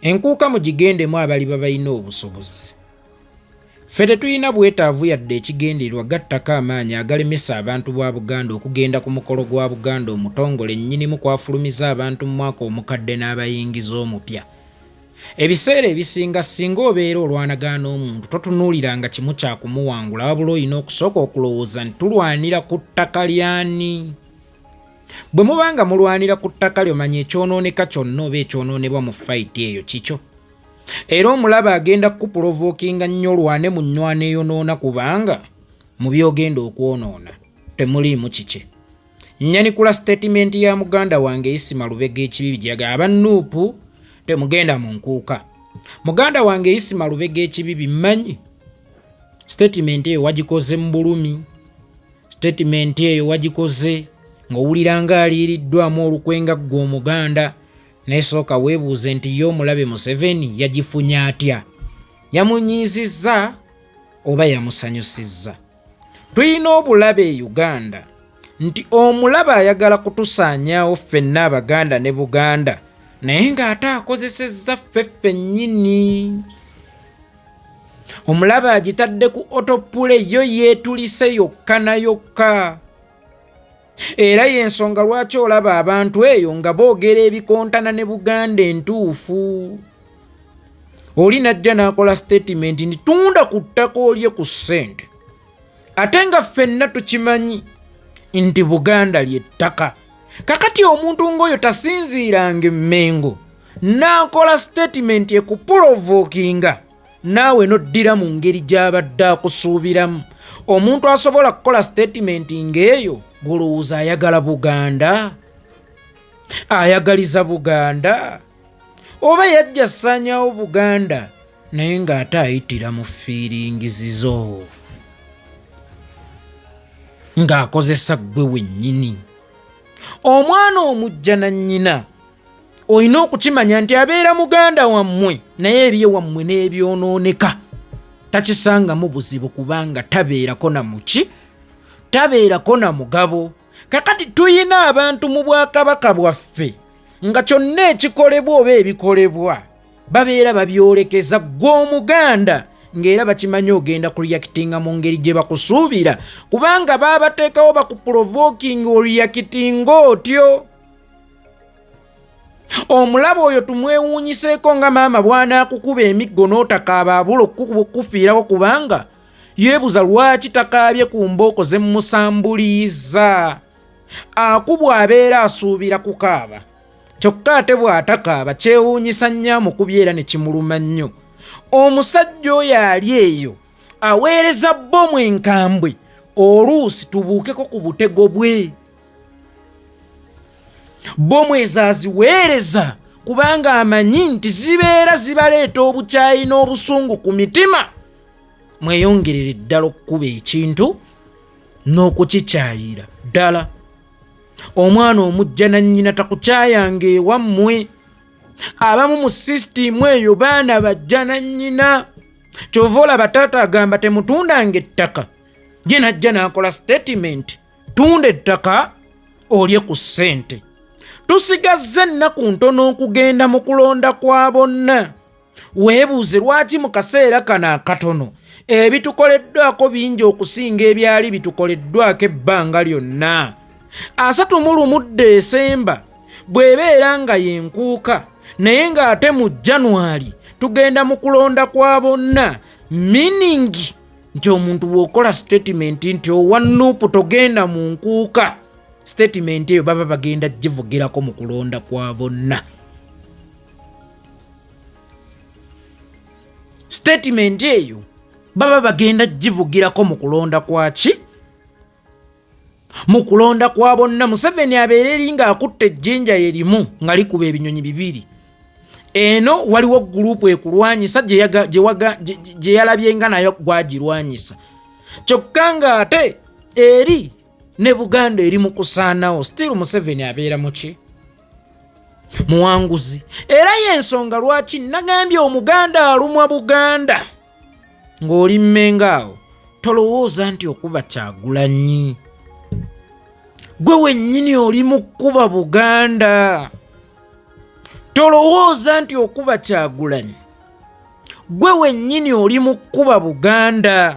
Enkuuka mugigendemu abaliba balina obusobozi. Ffe tetulina bwetaavu yadde ekigendererwa gattako amaanyi agalemesa abantu ba Buganda okugenda ku mukolo gwa Buganda omutongole nnyinimu kw'afulumiza abantu mu mwaka omukadde n'abayingiza omupya. Ebiseera ebisinga ssinga obeera olwanagana n'omuntu totunuuliranga kimu kya kumuwangula wabula olina okusooka okulowooza nti tulwanira ku ttaka ly'ani? Bwe muba nga mulwanira ku ttaka lyo manya ekyonooneka kyonna oba ekyonoonebwa mu fayiti eyo kikyo. Era omulabe agenda kukupulovookinga nnyo olwane mu nnywana eyonoona kubanga mu by'ogenda okwonoona temuliimu kikye. Nnyanikula sitatimenti ya muganda wange Isma Lubega Ekibibi gye yagamba aba Nup temugenda mu nkuuka. Muganda wange Isma Lubega Ekibibi mmanyi sitatimenti eyo wagikoze mu bulumi. Sitatimenti eyo wagikoze ng'owulira ng'aliiriddwamu olukwe nga ggwe Omuganda, naye sooka weebuuze nti ye omulabe Museveni yagifunye atya? Yamunyiizizza oba yamusanyusizza? Tulina obulabe e Uganda nti omulabe ayagala kutusaanyaawo ffenna Abaganda ne Buganda naye ng'ate akozesezza ffe ffennyini. Omulabe agitadde ku otopule yo yeetulise yokka na yokka. Era y'ensonga lwaki olaba abantu eyo nga boogera ebikontana ne Buganda entuufu. Oli n'ajja n'akola sitatimenti nti tunda ku ttaka olye ku ssente, ate nga ffenna tukimanyi nti Buganda ly'ettaka. Kakati omuntu ng'oyo tasinziiranga e Mmengo n'akola sitatimenti ekupulovookinga naawe n'oddira mu ngeri gy'abadde akusuubiramu. Omuntu asobola kukola sitatimenti ng'eyo gw'olowooza ayagala Buganda? Ayagaliza Buganda? Oba yajja assaanyawo Buganda naye ng'ate ayitira mu fiiringizi zo ng'akozesa ggwe wennyini. Omwana omujja na nnyina olina okukimanya nti abeera muganda wammwe naye ebyewammwe n'ebyonooneka takisangamu buzibu kubanga tabeerako na muki, tabeerako na mugabo. Kakati tuyina abantu mu bwakabaka bwaffe nga kyonna ekikolebwa oba ebikolebwa babeera babyolekeza ggwe Omuganda ng'era bakimanyi ogenda kureactinga mu ngeri gye bakusuubira kubanga baabateekawo bakuprovoking oreactinga otyo. Omulabe oyo tumwewuunyiseeko nga maama bw'anaakukuba emiggo n'otakaaba abula okukufiirako kubanga yeebuza lwaki takaabye ku mbooko ze mmusambuliiza. Akubwa abeera asuubira kukaaba kyokka ate bw'atakaaba kyewuunyisa nnyo amukubye era ne kimuluma nnyo. Omusajja oyo ali eyo aweereza bbomu enkambwe oluusi tubuukeko ku butego bwe. Bbomu ezo aziweereza kubanga amanyi nti zibeera zibaleeta obukyayi n'obusungu ku mitima. Mweyongerere ddala okukuba ekintu n'okukikyayira ddala. Omwana omujja na nnyina takukyayanga ewammwe. Abamu mu sisitiimu eyo baana bajja na nnyina. Kyova olaba taata agamba temutundanga ettaka, ye n'ajja n'akola sitatimenti tunda ettaka olye ku ssente. Tusigazza ennaku ntono okugenda mu kulonda kwa bonna. Weebuuze lwaki mu kaseera kano akatono ebitukoleddwako bingi okusinga ebyali bitukoleddwako ebbanga lyonna. 31 Desemba bw'ebeera nga y'enkuuka naye ng'ate mu January tugenda mu kulonda kwa bonna, meaning nti omuntu bw'okola statement nti owa Nup togenda mu nkuuka, statement eyo baba bagenda givugirako mu kulonda kwa bonna. Statement eyo baba bagenda givugirako mu kulonda kwa ki? Mu kulonda kwa bonna. Museveni abeera eri ng'akutte ejjinja ye limu nga likuba ebinyonyi bibiri. Eno waliwo gurupu ekulwanyisa gye yalabye nga nayo gwagirwanyisa, kyokka ng'ate eri ne Buganda eri mu kusaanawo. Still Museveni abeera muki? Muwanguzi. Era y'ensonga lwaki nagambye Omuganda alumwa Buganda ng'oli Mmengo awo tolowooza nti okuba Kyagulanyi gwe wennyini oli mu kkuba Buganda. Tolowooza nti okuba Kyagulanyi gwe wennyini oli mu kkuba Buganda.